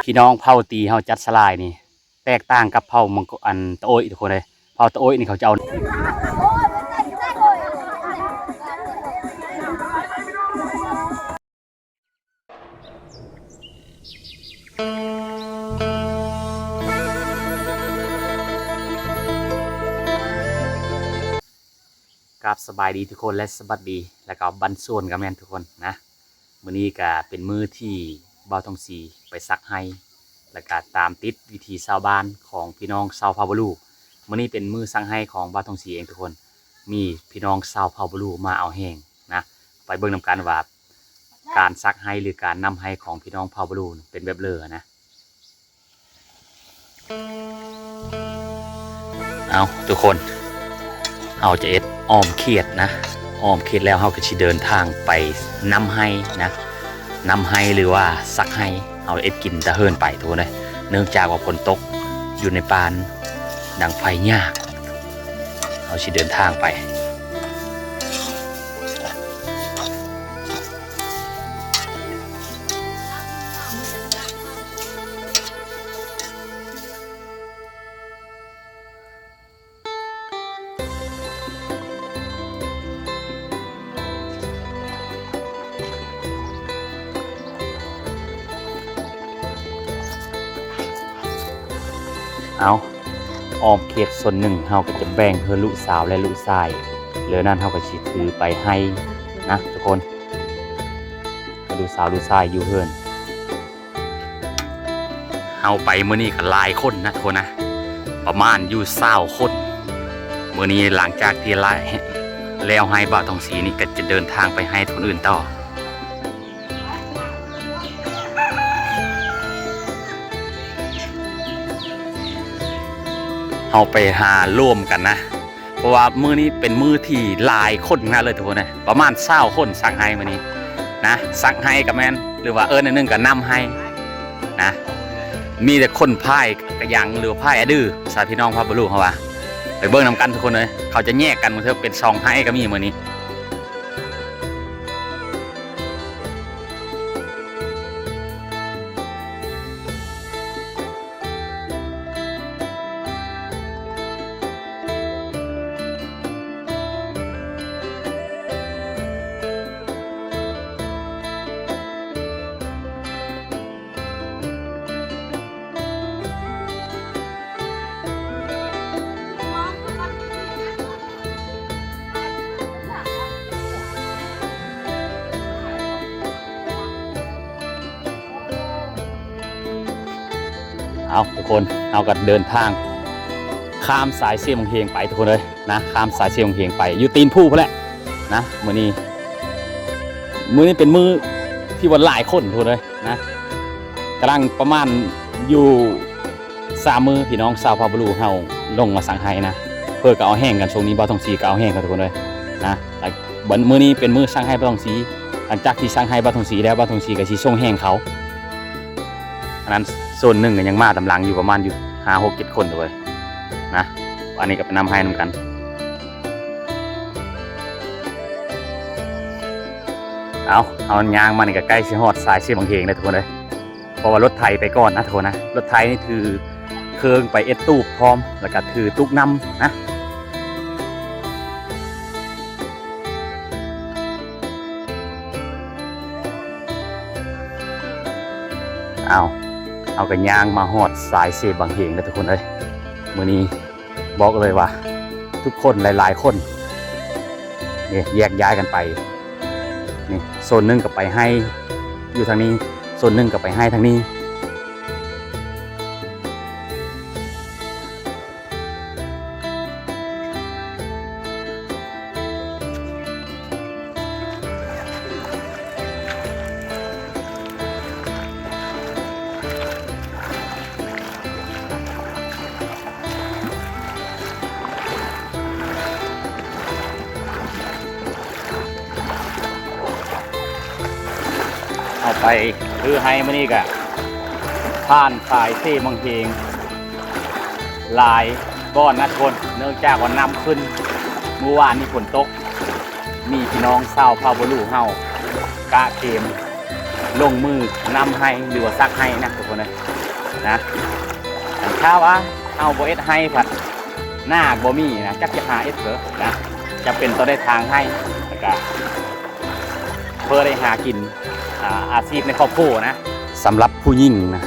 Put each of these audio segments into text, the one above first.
ພີ່ນ້ອງເຜົ່າຕີເຮົາຈັດສະຫຼາຍນີ້ ແຕກຕ່າງກັບເຜົ່າມັງ ອັນຕະໂອ້ຍທຸກຄົນເອີຍ. ເຜົ່າຕະໂອ້ຍນີ້ເຂົາຈະເອົາ ກາບສະບາຍດີທຸກຄົນ ແລະ ສະຫວັດດີ ແລ້ວກໍບັນຊວນກໍແມ່ນທຸກຄົນນະ. ມື້ນີ້ກໍເປັນມື້ທີ່ບ່າວທອງສີໄປສັກໄຮ່ ແລ້ວກໍຕາມຕິດວິຖີຊາວບ້ານຂອງພີ່ນ້ອງຊາວເຜົ່າບາລູ. ມື້ນີ້ເປັນມື້ສັກໄຮ່ຂອງບ່າວທອງສີເອງທຸກຄົນ. ມີພີ່ນ້ອງຊາວເຜົ່າບາລູມາເອົາແຮງນະ. ໄປເບິ່ງນຳກັນວ່າ ການສັກໄຮ່ ຫຼື ການນຳໄຮ່ຂອງພີ່ນ້ອງເຜົ່າບາລູເປັນແບບເລີນະ. ເອົາ ທຸກຄົນ ເຮົາຈະເຮັດອ້ອມເຂດນະ. ອ້ອມເຂດແລ້ວເຮົາກໍຊິເດີນທາງໄປນຳໄຮ່ນະ. ນຳໄຮ່ ຫຼືວ່າສັກໄຮ່ ເຮົາເຮັດກິນຕາເຫີນໄປທຸກຄົນເອີຍ. ເນື່ອງຈາກວ່າຝົນຕົກ ຢູ່ໃນປ່ານ ດັງໄຟຍາກ. ເຮົາຊິເດີນທາງໄປ. ເອົາ ອ້ອມເຂດສ່ວນໜຶ່ງ ເຮົາກໍຈະແບ່ງໃຫ້ລູກສາວ ແລະ ລູກຊາຍ. ເຫຼືອນັ້ນເຮົາກໍຊິຖືໄປໄຮ່ນະທຸກຄົນ. ໃຫ້ລູກສາວ ລູກຊາຍຢູ່ເຮືອນ. ເຮົາໄປມື້ນີ້ກໍຫຼາຍຄົນນະທຸກຄົນນະ ປະມານຢູ່ຊາວຄົນ. ມື້ນີ້ຫຼັງຈາກທີ່ລະ ແລ້ວໄຮ່ບ່າວທອງສີນີ້ ກໍຈະເດີນທາງໄປໄຮ່ຄົນອື່ນຕໍ່. ເຮົາໄປຫາລວມກັນນະ. ເພາະວ່າມື້ນີ້ເປັນມື້ທີ່ຫຼາຍຄົນຂະໜາດເລີຍທຸກຄົນເອີຍ. ປະມານຊາວຄົນສັກໄຮ່ມື້ນີ້ນະ. ສັກໄຮ່ກໍແມ່ນ ຫຼືວ່າເອີ້ນອັນໜຶ່ງກໍນຳໄຮ່ນະ. ມີແຕ່ຄົນພາຍກະຍັງ ຫຼືພາຍອະດື ພາສາພີ່ນ້ອງພາບາລູເຮົາວ່າ. ໄປເບິ່ງນຳກັນທຸກຄົນເອີຍ. ເຂົາຈະແຍກກັນ ບາງເທື່ອເປັນສອງໄຮ່ກໍມີມື້ນີ້. ເອົາ ທຸກຄົນ ເຮົາກໍເດີນທາງຂ້າມສາຍເຊບັງເຮງໄປ ທຸກຄົນເອີຍນະ. ຂ້າມສາຍເຊບັງເຮງໄປ ຢູ່ຕີນພູພຸ້ນແຫຼະນະ. ມື້ນີ້ ມື້ນີ້ເປັນມື້ທີ່ວ່າຫຼາຍຄົນ ທຸກຄົນເອີຍນະ. ກຳລັງປະມານຢູ່ສາມມື້ ພີ່ນ້ອງຊາວເຜົ່າບາລູເຮົາລົງມາສັກໄຮ່ນະ. ເພິ່ນກໍເອົາແຮງກັນ ຊ່ວງນີ້ບ່າວທອງສີກໍເອົາແຮງກັນ ທຸກຄົນເອີຍນະ. ແລ້ວມື້ນີ້ເປັນມື້ສັກໄຮ່ບ່າວທອງສີ. ຫຼັງຈາກທີ່ສັກໄຮ່ບ່າວທອງສີແລ້ວ ບ່າວທອງສີກໍຊິສົ່ງແຮງເຂົາ. ອັນນັ້ນໂຊນໜຶ່ງກໍຍັງມາຕາມຫຼັງຢູ່ ປະມານຢູ່ຫ້າ ຫົກ ເຈັດຄົນເລີຍນະ. ອັນນີ້ກໍໄປນຳໄຮ່ນຳກັນ. ເອົາ ເຮົາຍ່າງມານີ້ກໍໃກ້ຊິຮອດສາຍເຊບັງເຮງແລ້ວ ທຸກຄົນເອີຍ. ເພາະວ່າລົດໄຖໄປກ່ອນນະ ທຸກຄົນນະ. ລົດໄຖນີ້ຖືເຄື່ອງໄປເອັດຕູບພ້ອມ ແລ້ວກໍຖືຕຸກນ້ຳນະ. ເອົາ ເຮົາກໍຍ່າງມາຮອດສາຍເຊບັງເຮງແລ້ວ ທຸກຄົນເອີຍ. ມື້ນີ້ບອກເລີຍວ່າທຸກຄົນຫຼາຍໆຄົນນີ້ແຍກຍ້າຍກັນໄປ. ນີ້ໂຊນໜຶ່ງກໍໄປໄຮ່ຢູ່ທາງນີ້ ໂຊນໜຶ່ງກໍໄປໄຮ່ທາງນີ້. ເຮົາໄປຄືໄຮ່ມື້ນີ້ກະຜ່ານສາຍເຊບັງເຮງຫຼາຍບ່ອນນະທຸກຄົນ, ເນື່ອງຈາກວ່ານ້ຳຂຶ້ນ, ມື້ວານນີ້ຝົນຕົກ, ມີພີ່ນ້ອງຊາວເຜົ່າບາລູເຮົາກະເກມ ລົງມືນຳໄຮ່ ຫຼືວ່າສັກໄຮ່ນະທຸກຄົນເອີຍນະ. ຄັນຖ້າວ່າເຮົາບໍ່ເຮັດໄຮ່ພັດ ນາກໍບໍ່ມີນະ ຈັກຈະຫາເຮັດເດີນະ. ຈຳເປັນຕ້ອງໄດ້ຖາງໄຮ່ ແລ້ວກະເພື່ອໄດ້ຫາກິນ ອາ ອາຊີບໃນຄອບຄົວນະ. ສຳລັບຜູ້ຍິງນະ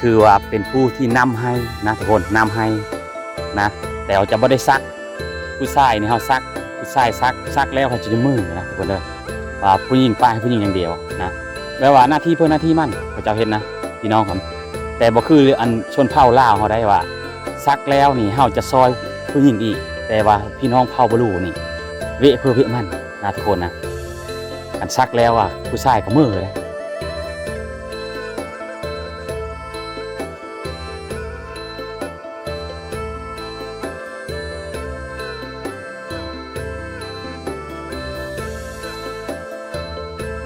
ຖືວ່າເປັນຜູ້ທີ່ນຳໄຮ່ນະທຸກຄົນ ນຳໄຮ່ນະ ແຕ່ວ່າຈະບໍ່ໄດ້ສັກ. ຜູ້ຊາຍນີ້ເຮົາສັກ ຜູ້ຊາຍສັກ ສັກແລ້ວເຂົາຈະຢູ່ມືນະທຸກຄົນເດີ ວ່າຜູ້ຍິງປະໃຫ້ຜູ້ຍິງຢ່າງດຽວນະ. ແບບວ່າໜ້າທີ່ເພິ່ນໜ້າທີ່ມັນ ເຂົາເຈົ້າເຮັດນະ ພີ່ນ້ອງຄັນ ແຕ່ບໍ່ຄືອັນຊົນເຜົ່າລາວເຮົາໄດ໋ ວ່າສັກແລ້ວນີ້ເຮົາຈະຊ່ອຍຜູ້ຍິງອີກ ແຕ່ວ່າພີ່ນ້ອງເຜົ່າບາລູນີ້ເວະເພິ່ນເວະມັນນະທຸກຄົນນະ. ຄັນສັກແລ້ວອະ ຜູ້ຊາຍກໍເມີເລີຍ.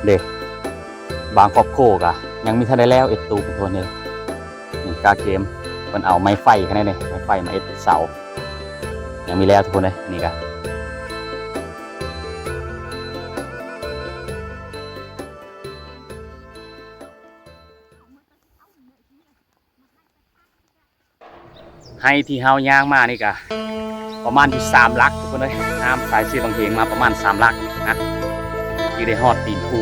ເດ້ ບາງຄອບຄົວກະຍັງມີທັນໄດ້ແລ້ວເຮັດຕູບທຸກຄົນເດ້. ນີ້ກະເກມ ເພິ່ນເອົາໄມ້ໄຜ່ຂະໜາດນີ້ ໄມ້ໄຜ່ມາເຮັດເສົາ ຍັງມີແລ້ວທຸກຄົນເດ້. ນີ້ກະ ໄຮ່ທີ່ເຮົາຍ່າງມານີ້ກະປະມານຢູ່ສາມຫຼັກທຸກຄົນເອີຍ. ນ້ຳສາຍເຊບັງເຮງມາປະມານສາມຫຼັກນະ ຈຶ່ງໄດ້ຮອດຕີນພູ.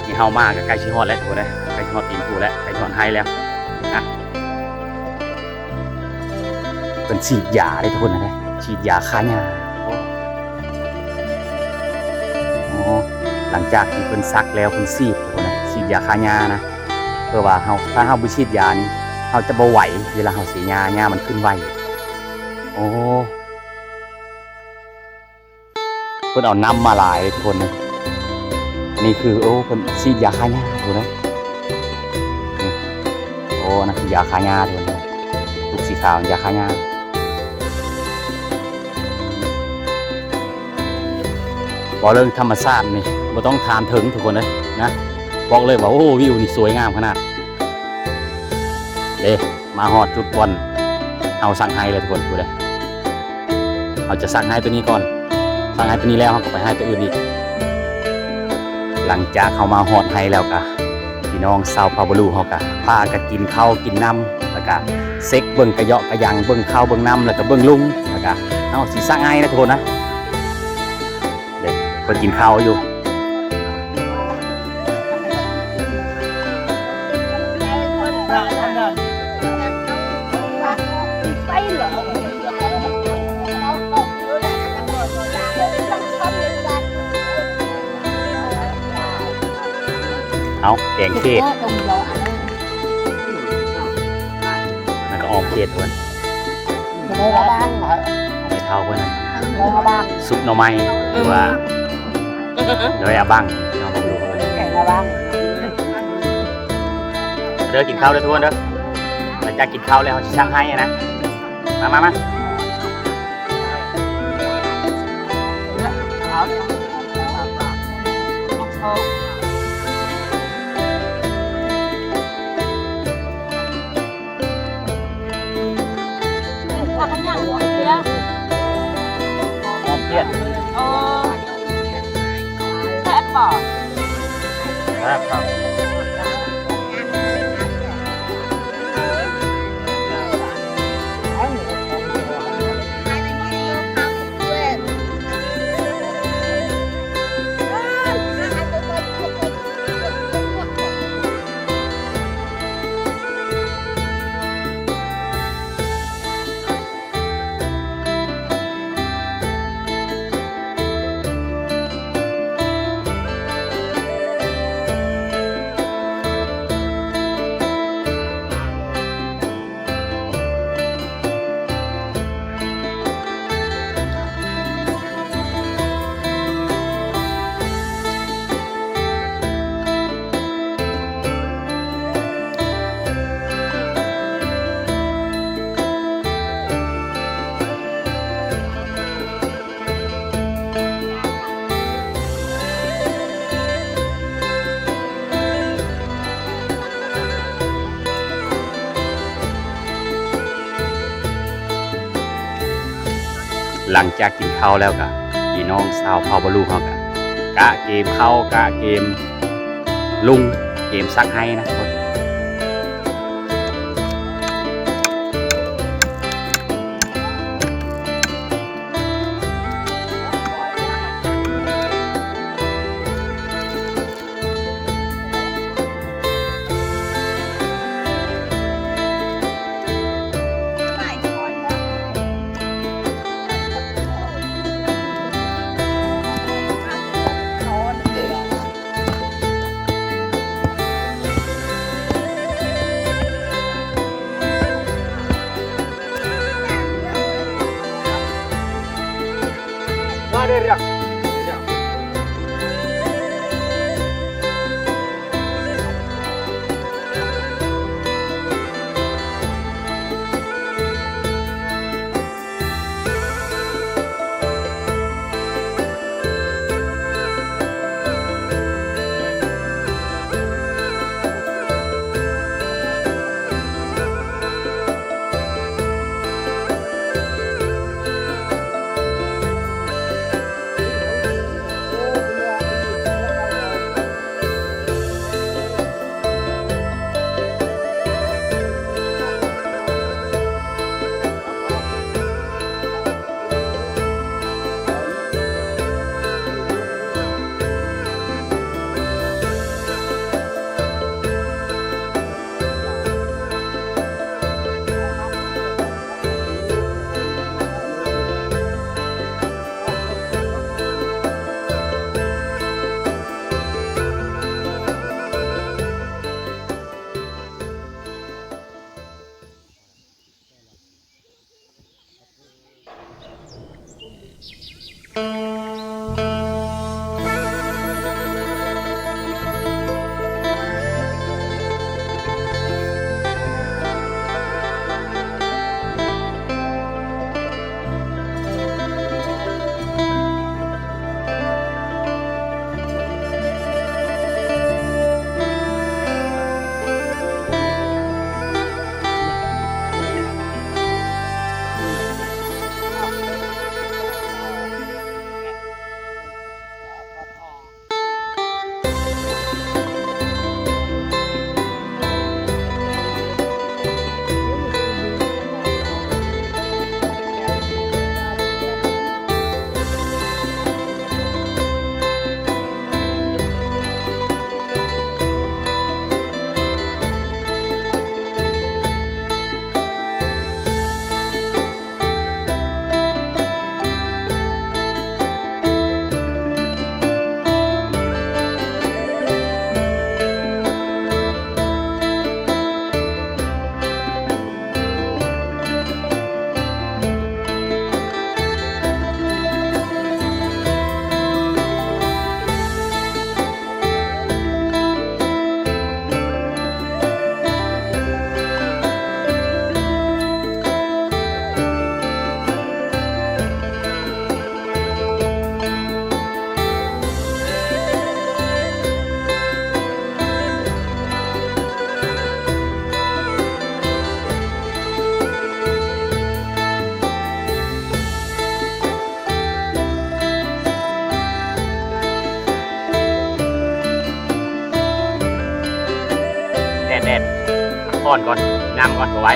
ທີ່ເຮົາມາກະໃກ້ຊິຮອດແລ້ວທຸກຄົນເອີຍ ໃກ້ຊິຮອດຕີນພູແລ້ວ ໃກ້ຊິຮອດໄຮ່ແລ້ວນະ. ເພິ່ນສີດຢາເດ້ທຸກຄົນເອີຍ ສີດຢາຂ້າຫຍ້າ. ໂອ້ ຫຼັງຈາກທີ່ເພິ່ນສັກແລ້ວ ເພິ່ນສີດທຸກຄົນເອີຍ ສີດຢາຂ້າຫຍ້ານະ. ເພາະວ່າເຮົາ ຖ້າເຮົາບໍ່ສີດຢານີ້ ເຮົາຈະບໍ່ໄຫວ ເວລາເຮົາເສຍຫຍ້າ ຫຍ້າມັນຂຶ້ນໄວ. ໂອ້ ເພິ່ນເອົານ້ຳມາຫຼາຍເລີຍທຸກຄົນ. ນີ້ຄື ໂອ້ ເພິ່ນສີດຢາຂ້າຫຍ້າພຸ້ນນະ. ນີ້ ໂອ້ ອັນນັ້ນຄືຢາຂ້າຫຍ້າທຸກຄົນ ລູກສີຂາວ ຢາຂ້າຫຍ້າ. ເວົ້າເລື່ອງທຳມະຊາດນີ້ບໍ່ຕ້ອງຖາມເຖິງທຸກຄົນເອີຍນະ ບອກເລີຍວ່າ ໂອ້ ວິວນີ້ສວຍງາມຂະໜາດ. ເດ້ ມາຮອດຈຸດບ່ອນເຮົາສັກໄຮ່ແລ້ວທຸກຄົນ ຜູ້ໃດ ເຮົາຈະສັກໄຮ່ໂຕນີ້ກ່ອນ ສັກໄຮ່ໂຕນີ້ແລ້ວ ເຮົາກໍໄປໄຮ່ໂຕອື່ນອີກ. ຫຼັງຈາກເຮົາມາຮອດໄຮ່ແລ້ວກະ ພີ່ນ້ອງຊາວເຜົ່າບາລູເຮົາກະພາກັນກິນເຂົ້າກິນນ້ຳ ແລ້ວກະເຊັກເບິ່ງກະເຍາະກະຍັງ ເບິ່ງເຂົ້າເບິ່ງນ້ຳ ແລ້ວກະເບິ່ງລຸງ ແລ້ວກະເຮົາຊິສັກໄຮ່ນະທຸກຄົນນະ. ເດ້ ເພິ່ນກິນເຂົ້າຢູ່. ເອົາ ແກງເຂດ ແລ້ວກໍອອມເຂດເພິ່ນ ແມ່ເຖົ້າເພິ່ນ ຊຸບໜໍ່ໄມ້ ຫຼືວ່າ ໂດຍອາບັງ ເຮົາບໍ່ຮູ້ເພິ່ນ ເດີ ກິນເຂົ້າເດີທຸກຄົນເດີ. ຫຼັງຈາກກິນເຂົ້າແລ້ວ ເຮົາຊິສັກໄຮ່ນະ. ມາ ມາ ມາ. ຜັກຫຍັງເດ? ຫອມພຽນ. ອໍ ແຊບບໍ່? ແຊບຄັບ. ຫຼັງຈາກກິນເຂົ້າແລ້ວກະ ພີ່ນ້ອງຊາວເຜົ່າບາລູເຮົາກະ ກະເກມເຂົ້າ ກະເກມລຸງ ເກມຊັກໄຮ່ນະທຸກຄົນ. ແດດໆ ພັກຜ່ອນກ່ອນ ກິນນ້ຳກ່ອນ ບໍ່ໄຫວ.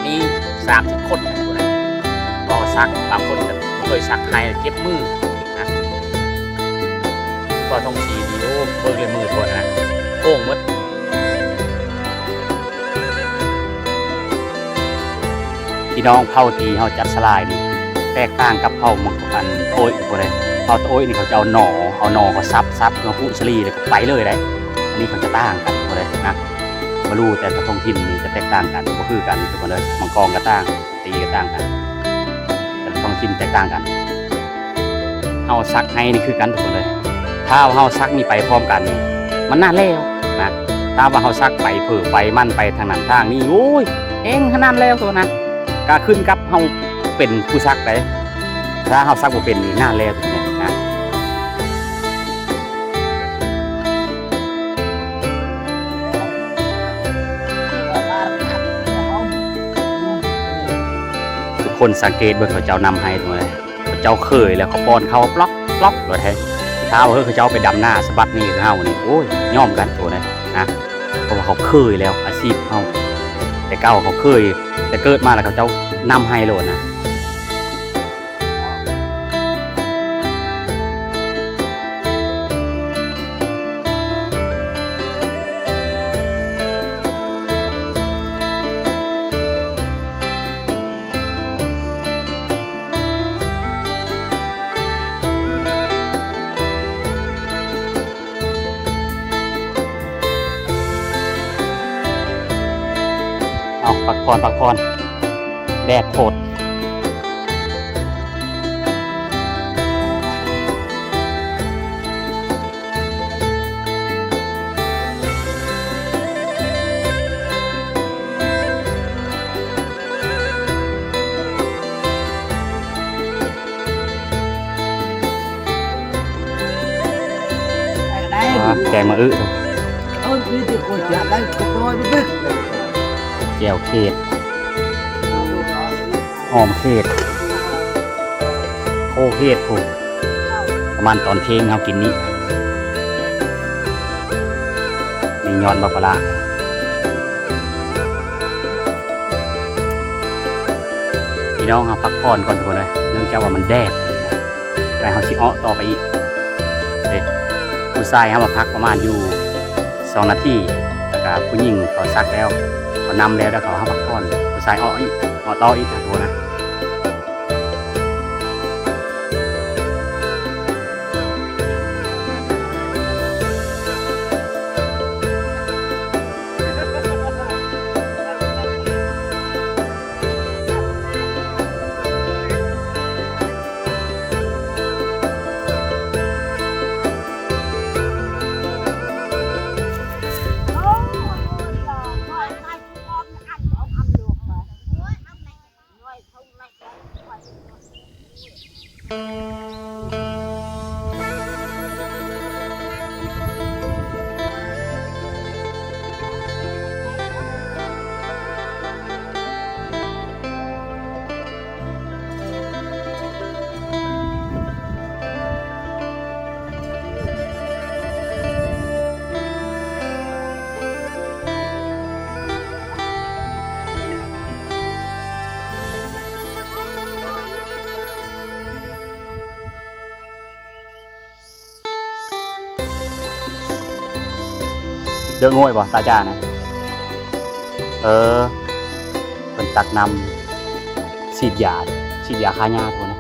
ມີສາມສິບຄົນນະ ກໍສັກ ບາງຄົນກໍບໍ່ເຄີຍສັກ ໃຫ້ເຈັບມືນະ. ກໍຕ້ອງສີດີ ໂອ້ ເບິ່ງເລີຍມືໂທດນະ ໂປ່ງໝົດ. ພີ່ນ້ອງເຜົ່າທີ່ເຮົາຈັດສະຫຼາຍນີ້ ແຕກຕ່າງກັບເຜົ່າມັງ ອັນຕະໂອ້ຍພຸ້ນເດ້. ເຜົ່າຕະໂອ້ຍນີ້ເຂົາຈະເອົາໜໍ່ ເອົາໜໍ່ເຂົາສັບ ສັບມາປຸສະຫຼີ ແລ້ວກໍໄປເລີຍເດ້. ອັນນີ້ເຂົາຈະຕ່າງກັນພຸ້ນເດ້ນະ. ບໍ່ຮູ້ແຕ່ລະທ້ອງຖິ່ນນີ້ຈະແຕກຕ່າງກັນ ບໍ່ຄືກັນທຸກຄົນເດີ. ມັງກອງກໍຕ່າງ ຕີກໍຕ່າງກັນ ແຕ່ລະທ້ອງຖິ່ນແຕກຕ່າງກັນ. ເຮົາສັກໄຮ່ນີ້ຄືກັນທຸກຄົນເລີຍ. ຖ້າວ່າເຮົາສັກນີ້ໄປພ້ອມກັນນີ້ ມັນນານແລ້ວນະ. ຖ້າວ່າເຮົາສັກໄປເຜີໄປມັນໄປທາງນັ້ນທາງນີ້ ໂອ້ຍ ແຮງຂະໜາດແລ້ວໂຕນະ. ກະຂຶ້ນກັບເຮົາເປັນຜູ້ສັກໄດ໋. ຖ້າເຮົາສັກບໍ່ເປັນນີ້ນານແລ້ວນະ. ຄົນສັງເກດເບິ່ງເຂົາເຈົ້ານຳໄຮ່ໂຕໃດ ເຂົາເຈົ້າເຄີຍແລ້ວ ເຂົາປ້ອນເຂົ້າປລັອກໆ ໂລດເດ. ຖ້າວ່າເຂົາເຈົ້າໄປດຳນາສະບັດນີ້ຄືເຮົານີ້ ໂອ້ຍ ຍອມກັນໂຕໃດນະ ເພາະວ່າເຂົາເຄີຍແລ້ວ ອາຊີບເຮົາ ແຕ່ເກົ່າເຂົາເຄີຍ ແຕ່ເກີດມາແລ້ວເຂົາເຈົ້ານຳໄຮ່ໂລດນະ. ເອົາ ພັກຜ່ອນ ພັກຜ່ອນ ແດດໂພດ. ອ່າ ແກງໝາກອຶ ແຈ່ວເຂດ ຫອມເຂດ ໂຄເຂດພຸ້ນ ປະມານຕອນທ່ຽງເຮົາກິນນີ້ ມີຍອດບັກບາລາ. ພີ່ນ້ອງເຮົາພັກຜ່ອນກ່ອນທຸກຄົນເອີຍ ເນື່ອງຈາກວ່າມັນແດດ ແລ້ວເຮົາຊິເອາະຕໍ່ໄປອີກເດ້. ຜູ້ຊາຍເຮົາມາພັກປະມານຢູ່ສອງນາທີ ແລ້ວກະຜູ້ຍິງເຂົາສັກແລ້ວ ເຂົານຳແລ້ວ ແລ້ວເຂົາເຮົາພັກຜ່ອນ ຜູ້ຊາຍເອາະອີກ ເອາະຕໍ່ອີກ ທຸກຄົນນະ. ເດີໂງ່ຍບໍ່ ຕາຈານະ? ເອີ ເພິ່ນຕັກນ້ຳສີດຢາ ສີດຢາຂ້າຫຍ້າພຸ້ນນະ.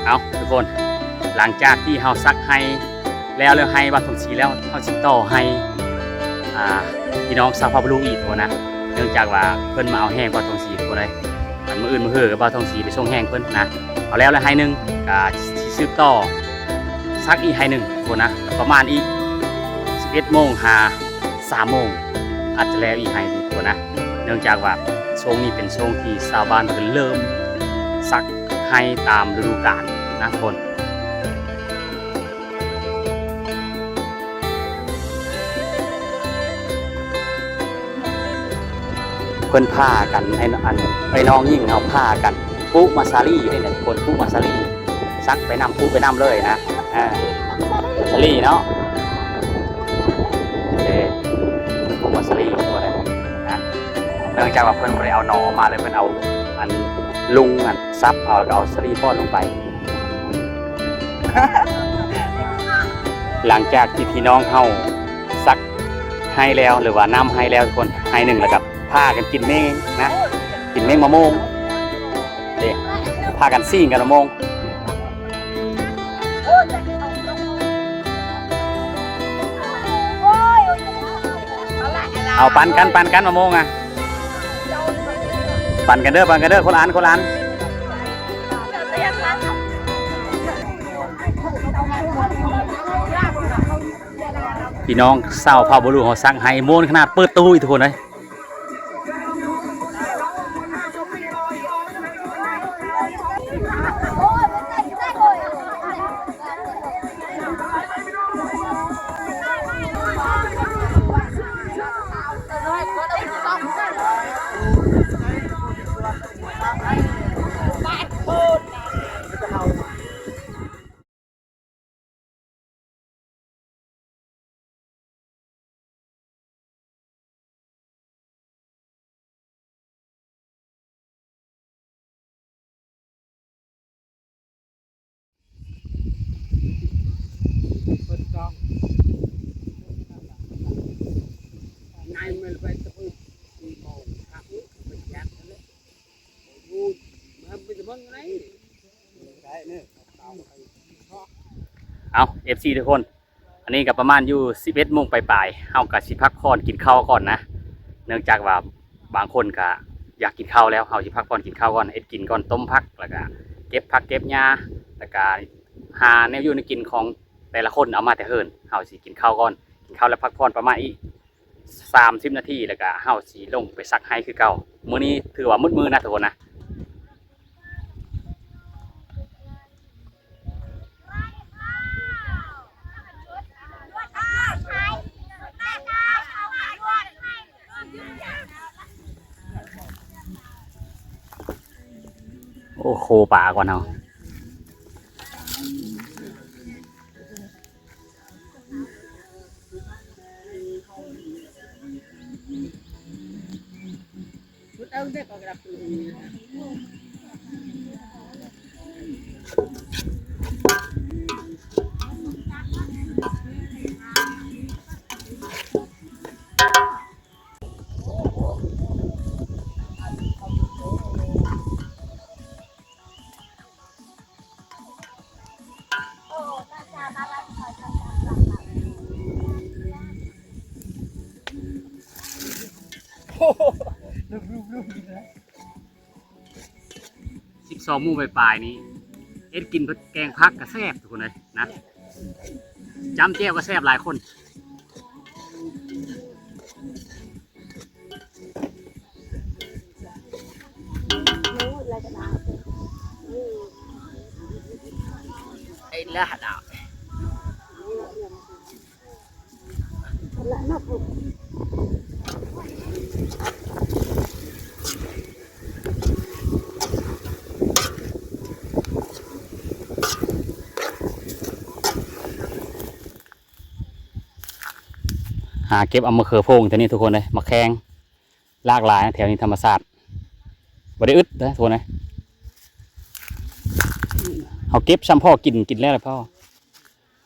ເອົາ ທຸກຄົນ ຫຼັງຈາກທີ່ເຮົາສັກໄຮ່ແລ້ວ ແລ້ວໄຮ່ບ່າວທອງສີແລ້ວ ເຮົາຊິຕໍ່ໄຮ່ ອ່າ ພີ່ນ້ອງຊາວເຜົ່າບາລຸອີກ ທຸກຄົນນະ ເນື່ອງຈາກວ່າເພິ່ນມາເອົາແຮງບ່າວທອງສີ ທຸກຄົນເອີຍ. ອັນມື້ອື່ນມື້ເຫີກັບບ່າວທອງສີໄປສົ່ງແຮງເພິ່ນນະ ເອົາແລ້ວລະໄຮ່ໜຶ່ງ ກະຊິສືບຕໍ່ສັກອີກໄຮ່ໜຶ່ງ ທຸກຄົນນະ ປະມານອີກສິບເອັດໂມງຫາສາມໂມງ ອາດຈະແລ້ວອີກໄຮ່ໜຶ່ງ ທຸກຄົນນະ ເນື່ອງຈາກວ່າຊ່ວງນີ້ເປັນຊ່ວງທີ່ຊາວບ້ານເພິ່ນເລີ່ມສັກໄຮ່ຕາມລະດູການນະ ທຸກຄົນ. ເພິ່ນພາກັນ ໄອ້ ອັນ ໄອ້ນ້ອງຍິງເຮົາພາກັນປູກໝາກສາລີເດ້ນະ ທຸກຄົນ ປູກໝາກສາລີ ສັກໄປນຳ ປູກໄປນຳເລີຍນະ ອ່າ ສາລີເນາະ ເອີ ປູກໝາກສາລີ ນະ ເນື່ອງຈາກວ່າເພິ່ນບໍ່ໄດ້ເອົາໜໍ່ມາເລີຍ ເພິ່ນເອົາ ອັນ ລຸງ ອັນ ສັບເອົາ ແລ້ວກໍເອົາສາລີປ້ອນລົງໄປ. ຫຼັງຈາກທີ່ພີ່ນ້ອງເຮົາສັກໄຮ່ແລ້ວ ຫຼືວ່ານຳໄຮ່ແລ້ວ ທຸກຄົນ ໄຮ່ໜຶ່ງ ແລ້ວກໍພາກັນກິນເມງນະ ກິນເມງມະມ່ວງເດ້ ພາກັນຊິ້ງກັນມະມ່ວງ. ເອົາ ປັນກັນ ປັນກັນ ມະມ່ວງອະ ປັນກັນເດີ ປັນກັນເດີ ຄົນລະອັນ ຄົນລະອັນ. ພີ່ນ້ອງຊາວເຜົ່າບາລຸເຮົາສັກໄຮ່ມ່ວນຂະໜາດ ເປີດຕູ້ອີກ ທຸກຄົນເອີຍ. ເອົາ ເອັຟຊີ ທຸກຄົນ ອັນນີ້ກໍປະມານຢູ່ສິບເອັດໂມງປາຍໆ ເຮົາກໍຊິພັກຜ່ອນກິນເຂົ້າກ່ອນນະ ເນື່ອງຈາກວ່າບາງຄົນກໍຢາກກິນເຂົ້າແລ້ວ ເຮົາຊິພັກຜ່ອນກິນເຂົ້າກ່ອນ ເຮັດກິນກ່ອນ ຕົ້ມຜັກ ແລ້ວກໍເກັບຜັກເກັບຫຍ້າ ແລ້ວກໍຫາແນວຢູ່ແນວກິນຂອງແຕ່ລະຄົນເອົາມາແຕ່ເຮືອນ ເຮົາຊິກິນເຂົ້າກ່ອນ ກິນເຂົ້າແລ້ວພັກຜ່ອນປະມານອີກ ສາມສິບນາທີ ແລ້ວກະເຮົາຊິລົງໄປສັກໄຮ່ຄືເກົ່າ. ມື້ນີ້ຖືວ່າມືດມື້ນະທຸກຄົນນະ. ໂອ້ ໂຄປາກ່ອນເຮົາ. ສິບສອງໂມງປາຍໆນີ້ ເຮັດກິນແກງຜັກກໍແຊບທຸກຄົນເອີຍນະ ຈ້ຳແຈ່ວກໍແຊບຫຼາຍຄົນ. ໄອ້ລະ ຫາເກັບເອົາມະເຂືອໂພງແຖວນີ້ທຸກຄົນເອີຍ ໝາກແຄງ ຫຼາກຫຼາຍນະ ແຖວນີ້ທຳມະຊາດ ບໍ່ໄດ້ອຶດເດີທຸກຄົນເອີຍ ເຮົາເກັບຊ່ຳພໍກິນ ກິນແລ້ວແຫຼະພໍ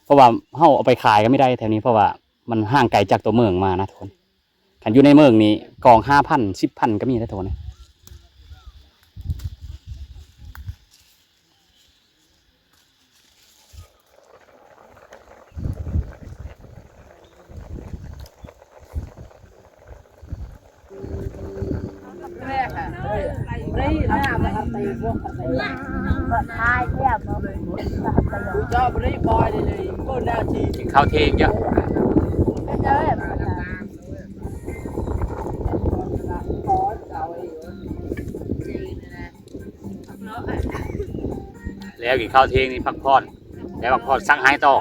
ເພາະວ່າເຮົາເອົາໄປຂາຍກໍມີໄດ້ແຖວນີ້ ເພາະວ່າມັນຫ່າງໄກຈາກຕົວເມືອງມານະທຸກຄົນ. ຄັນຢູ່ໃນເມືອງນີ້ກອງຫ້າພັນ ສິບພັນກໍມີເດ້ທຸກຄົນ. ກິນເຂົ້າທ່ຽງເດີ້. ແລ້ວກິນເຂົ້າທ່ຽງນີ້ພັກຜ່ອນ ແລ້ວພັກຜ່ອນສັກໄຮ່ຕໍ່.